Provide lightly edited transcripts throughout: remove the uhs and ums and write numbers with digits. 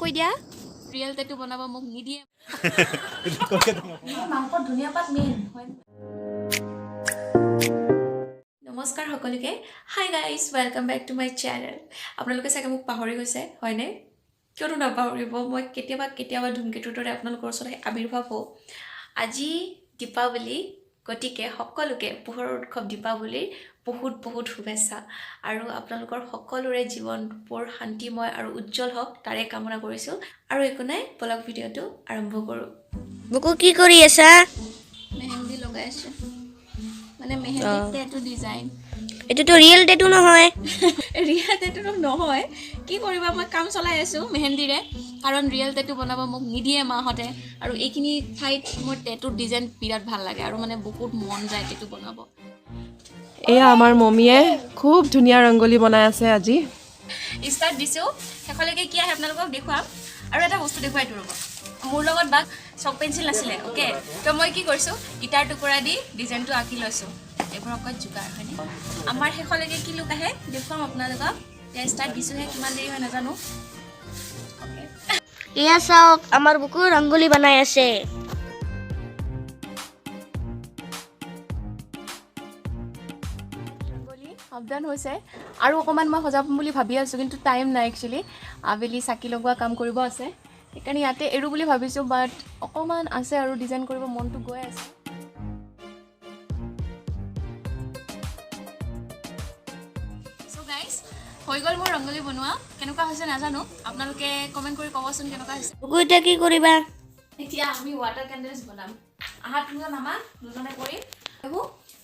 কৈ দিয়া। ৰিয়েল টেটু বনাব মোক নিদিয়ে। মাংসত ধনিয়া পাত মেইন হয়। নমস্কাৰ সকলোকে। Hi guys, welcome back to my channel. আপোনালোকে চাগে মোক পাহৰি গৈছে, হয়নে? কিয়নো নাপাহৰিব? মই কেতিয়াবা কেতিয়াবা ধুমকেতুৰ দৰে আপোনালোকৰ ওচৰত আৱিৰ্ভাৱ হওঁ। আজি দীপাৱলী, গতিকে সকলোকে পোহৰৰ উৎসৱ দীপাৱলীৰ বহুত বহুত শুভেচ্ছা আৰু আপোনালোকৰ সকলোৰে জীৱনবোৰ শান্তিময় আৰু উজ্জ্বল হওক, তাৰে কামনা কৰিছোঁ। আৰু একো নাই, বলক ভিডিঅ'টো আৰম্ভ কৰোঁ। বুকু, কি কৰি আছা? মেহেন্দি লগাই আছোঁ, মানে মেহেন্দি টেটু ডিজাইন। এইটোতো ৰিয়েল টেটু নহয়। ৰিয়েল টেটুটো নহয়, কি কৰিবা, মই কাম চলাই আছোঁ মেহেন্দিৰে, কাৰণ ৰিয়েল টেটু বনাব মোক নিদিয়ে মাহঁতে। আৰু এইখিনি ঠাইত মোৰ টেটুৰ ডিজাইন বিৰাট ভাল লাগে আৰু মানে বহুত মন যায় টেটু বনাব। এয়া আমাৰ মমীয়ে খুব ধুনীয়া ৰংগলী বনাই আছে আজি। ষ্টাৰ্ট দিছোঁ, শেষলৈকে কি আহে আপোনালোকক দেখুৱাম। আৰু এটা বস্তু দেখুৱাই দিওঁ, ৰ'ব। মোৰ লগত বা চক পেঞ্চিল নাছিলে, অ'কে, তো মই কি কৰিছোঁ, ইটাৰ টুকুৰা দি ডিজাইনটো আঁকি লৈছোঁ। এইবোৰ অকণ যোগাৰ হয়নে? আমাৰ শেষলৈকে কি লুক আহে দেখুৱাম আপোনালোকক। এতিয়া ষ্টাৰ্ট দিছোঁহে, কিমান দেৰি হয় নাজানো। অ'কে। এয়া চাওক, আমাৰ বুকু ৰংগোলী বনাই আছে। ৰংগলী সাৱধান হৈছে আৰু অকণমান মই সজাম বুলি ভাবি আছোঁ, কিন্তু টাইম নাই একচুৱেলি। আবেলি চাকি লগোৱা কাম কৰিব আছে, সেইকাৰণে ইয়াতে এৰো বুলি ভাবিছোঁ। বাট অকণমান আছে আৰু ডিজাইন কৰিব মনটো গৈ আছে। চ' গাইজ, হৈ গ'ল মোৰ ৰংগলী বনোৱা। কেনেকুৱা হৈছে নাজানো, আপোনালোকে কমেণ্ট কৰি ক'বচোন কেনেকুৱা হৈছে। বুকু, এতিয়া কি কৰিবা? এতিয়া আমি ৱাটাৰ কেণ্ডেলছ বনাম। আহা, তুমিও নামা, দুজনে কৰিম।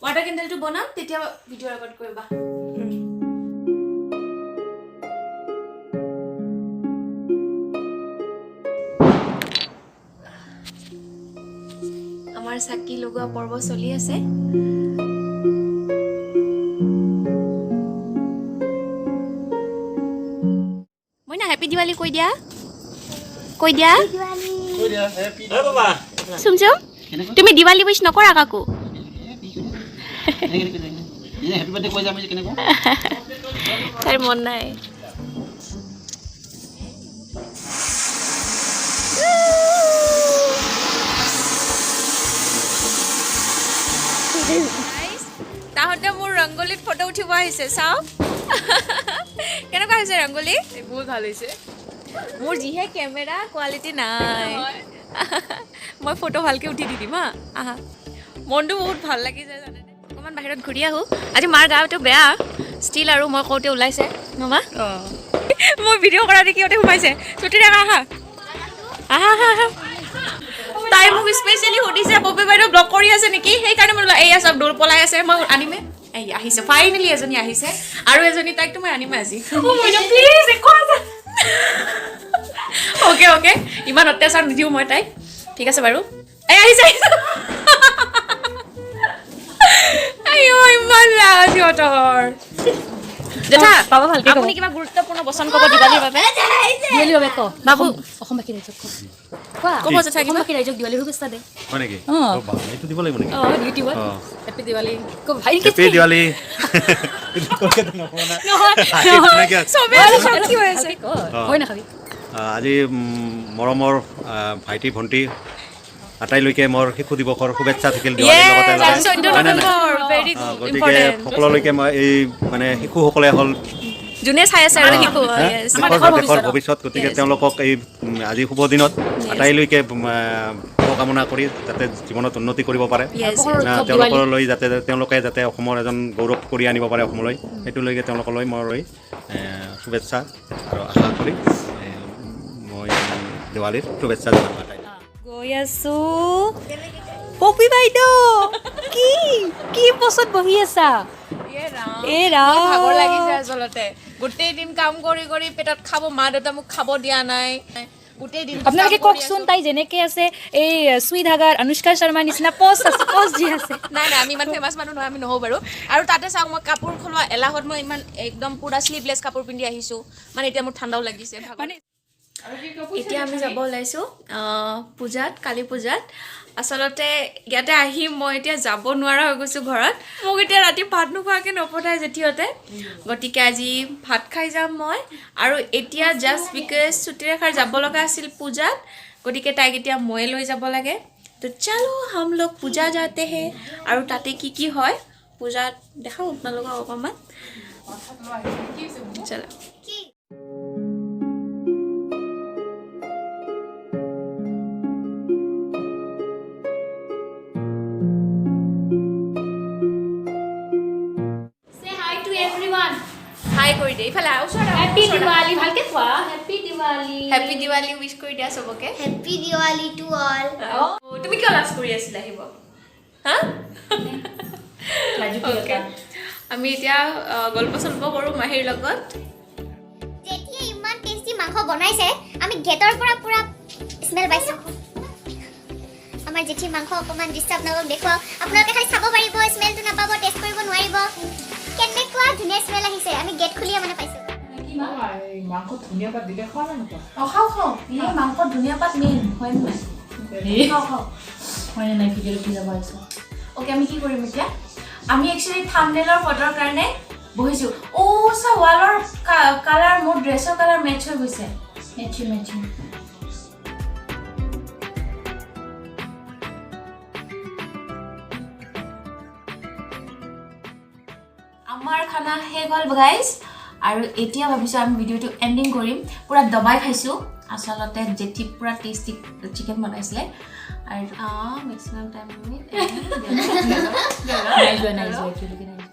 ৱাটাৰ কেণ্ডেলটো বনাম, তেতিয়া ভিডিঅ' ৰেকৰ্ড কৰিবা। আমাৰ চাকি লগোৱা পৰ্ব চলি আছে। মইনা, হেপী দিৱালী কৈ দিয়া, কৈ দিয়া। চুম চুম, তুমি দিৱালী উইচ নকৰা কাকো? হেপী বাৰ্থডে কৈ যাম কেনেকুৱা? তাইৰ মন নাই। তাহঁতে মোৰ ৰংগলীত ফটো উঠিব আহিছে। চাওক, কেনেকুৱা হৈছে ৰংগলী? বহুত ভাল হৈছে। মোৰ যিহে কেমেৰা কোৱালিটি নাই, মই ফটো ভালকৈ উঠি দি দিম। হা, আহা। মনটো বহুত ভাল লাগি যায়, জানেনে? অকণমান বাহিৰত ঘূৰি আহোঁ। আজি মাৰ গাটো বেয়া ষ্টিল আৰু মই কওঁতে ওলাইছে নমা। মই ভিডিঅ' কৰা দেখি সিহঁতে সোমাইছে। ছুটি ৰাখা, আহা আহা আহা আহা। তাই মোক স্পেচিয়েলি সুধিছে, ববী বাইদেউ ব্লগ কৰি আছে নেকি? সেইকাৰণে মই বোলো, এইয়া চব দৌৰ পলাই আছে, মই আনিমে। এই আহিছে, ফাইনেলি এজনী আহিছে আৰু এজনী, তাইকতো মই আনিমে আজি। প্লিজ। অ'কে অ'কে, ইমান অত্যাচাৰ নিদিওঁ মই তাইক। ঠিক আছে বাৰু। এই আহিছে, আহিছে। আইঅ, ইমান লাজ সিহঁতৰ। জেঠা, পাবা, ভালকে ক'ব। আপুনি কিবা গুৰুত্বপূৰ্ণ বচন ক'ব দিৱালীৰ বাবে? দিৱালীৰ বাবে ক। বাবু। অসমবাসী ৰাইজক ক, কোৱা। ক'ব জেঠা কিবা? অসমবাসী ৰাইজক দিৱালীৰ শুভেচ্ছা দে। হয় নেকি? অঁ। অ, বা, এইটো দিব লাগিব নেকি? অঁ, ইউটিউবত। অঁ। হেপী দিৱালী ক ভাই। হেপী দিৱালী। নহয়। চবে আজি চব কি হৈ আছে? ক, ভয় নাখাবি। আজি মৰমৰ ভাইটি ভণ্টি আটাইলৈকে মোৰ শিশু দিৱসৰ শুভেচ্ছা থাকিল দিৱালীৰ লগতে Yes, লগতে। আজি 14 হয় নে নাই? নৱেম্বৰ, ভেৰি গতিকে ইম্পৰ্টেণ্ট। সকলোলৈকে মই এই মানে শিশুসকলে হ'ল যোনে চাই আছে আৰু শিশু, হা? yes. দেশৰ ভৱিষ্যত। গতিকে তেওঁলোকক এই আজি শুভ দিনত আটাইলৈকে শুভকামনা কৰি যাতে জীৱনত উন্নতি কৰিব পাৰে, তেওঁলোকলৈ যাতে তেওঁলোকে যাতে অসমৰ এজন গৌৰৱ কৰি আনিব পাৰে অসমলৈ, সেইটোলৈকে তেওঁলোকলৈ মই শুভেচ্ছা আৰু আশা কৰি মই দেৱালীৰ শুভেচ্ছা জনালোঁ আটাইলৈ। গৈ আছো। পপী বাইদেউ, কি কি পচত বহি আছা? এ ৰাম। ভাগৰ লাগিছে আচলতে। গোটেই দিন কাম কৰি কৰি পেটত খাব, মা দেউতা মোক খাব দিয়া নাই গোটেই দিন। আপোনালোকে কওকচোন, তাই যেনেকে আছে, এই চুই ধাগাৰ অনুষ্কা শৰ্মাৰ নিচিনা পষ্ট আছে, পষ্ট দি আছে। নাই নাই, আমি ইমান ফেমাছ মানুহ নহয়, আমি নহওঁ বাৰু। আৰু তাতে চাওক, মই কাপোৰ খোলোৱা এলাহত মই ইমান একদম পূৰা শ্লিভলেছ কাপোৰ পিন্ধি আহিছোঁ। মানে এতিয়া মোৰ ঠাণ্ডাও লাগিছে, ভাগৰ। মানে এতিয়া আমি যাব ওলাইছোঁ পূজাত, কালী পূজাত। আচলতে ইয়াতে আহি মই এতিয়া যাব নোৱাৰা হৈ গৈছোঁ ঘৰত। মোক এতিয়া ৰাতি ভাত নোখোৱাকৈ নপঠায় জেঠীহঁতে, গতিকে আজি ভাত খাই যাম মই। আৰু এতিয়া জাষ্ট because শ্ৰুতিৰেখাৰ যাব লগা আছিল পূজাত, গতিকে তাইক এতিয়া ময়ে লৈ যাব লাগে। তো চলো হাম লোক পূজা যাতে হে, আৰু তাতে কি কি হয় পূজাত দেখাম আপোনালোকক অকণমান। চলো। Say hi to everyone. হাই কৰি দিয়ে ইফালে আহ, ওচৰত আহ, Happy ওচৰত আহ। Diwali. ভালকে কোৱা। Happy Diwali. Happy Diwali wish কৰি দিয়া চবকে। Happy Diwali to all. অ, তুমি কিয় লাজ কৰি আছিলা আহিব? হা, অ'কে। আমি এতিয়া গল্প চল্প কৰোঁ মাহীৰ লগত। যেতিয়া ইমান টেষ্টি মাংস বনাইছে, আমি গেটৰ পৰা পুৰা স্মেল পাইছোঁ। আমাৰ জেঠীৰ মাংস অকণমান দৃশ্য আপোনালোকক দেখুৱাওঁ। আপোনালোকে খালি চাব পাৰিব, স্মেলটো নাপাব, টেষ্ট কৰিব নোৱাৰিব। কেনেকুৱা ধুনীয়া স্মেল আহিছে, আমি গেট খুলিয়ে মানে পাইছোঁ। মাংস ধনিয়া পাত দিলে খোৱা নে নোখোৱা? অঁ, খাওঁ খাওঁ। এই মাংসত ধনিয়া পাত মেইন হয় নে নাই? খাওঁ খাওঁ। হয় নে নাই, ভিডিঅ'টো কি যাব আহিছোঁ। অ'কে, আমি কি কৰিম এতিয়া? আমি একচুৱেলি থামনেলৰ ফটোৰ কাৰণে বহিছোঁ। অ' চা, ৱালৰ কালাৰ মোৰ ড্ৰেছৰ কালাৰ মেটচ হৈ গৈছে। Matching matching. আমাৰ খানা শেষ হ'ল গাইজ, আৰু এতিয়া ভাবিছোঁ আমি ভিডিঅ'টো এণ্ডিং কৰিম। পূৰা দবাই খাইছোঁ। আচলতে জেঠী পূৰা টেষ্টি চিকেন বনাইছিলে আৰু মেক্সিমাম টাইম আমি নাই যোৱা, নাই যোৱা, এতিয়ালৈকে নাই যোৱা।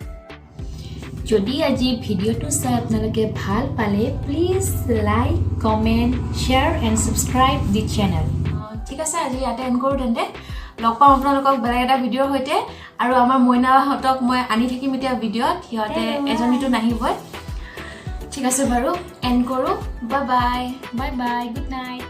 যদি আজি ভিডিঅ'টো চাই আপোনালোকে ভাল পালে, please like, comment, share and subscribe the channel. ঠিক আছে, আজি ইয়াতে এণ্ড কৰোঁ তেন্তে। লগ পাম আপোনালোকক বেলেগ এটা ভিডিঅ'ৰ সৈতে। আৰু আমাৰ মইনাহঁতক মই আনি থাকিম এতিয়া ভিডিঅ'ত, সিহঁতে এজনীতো নাহিবই। ঠিক আছে বাৰু, এণ্ড কৰোঁ। Bye bye. Bye bye, good night.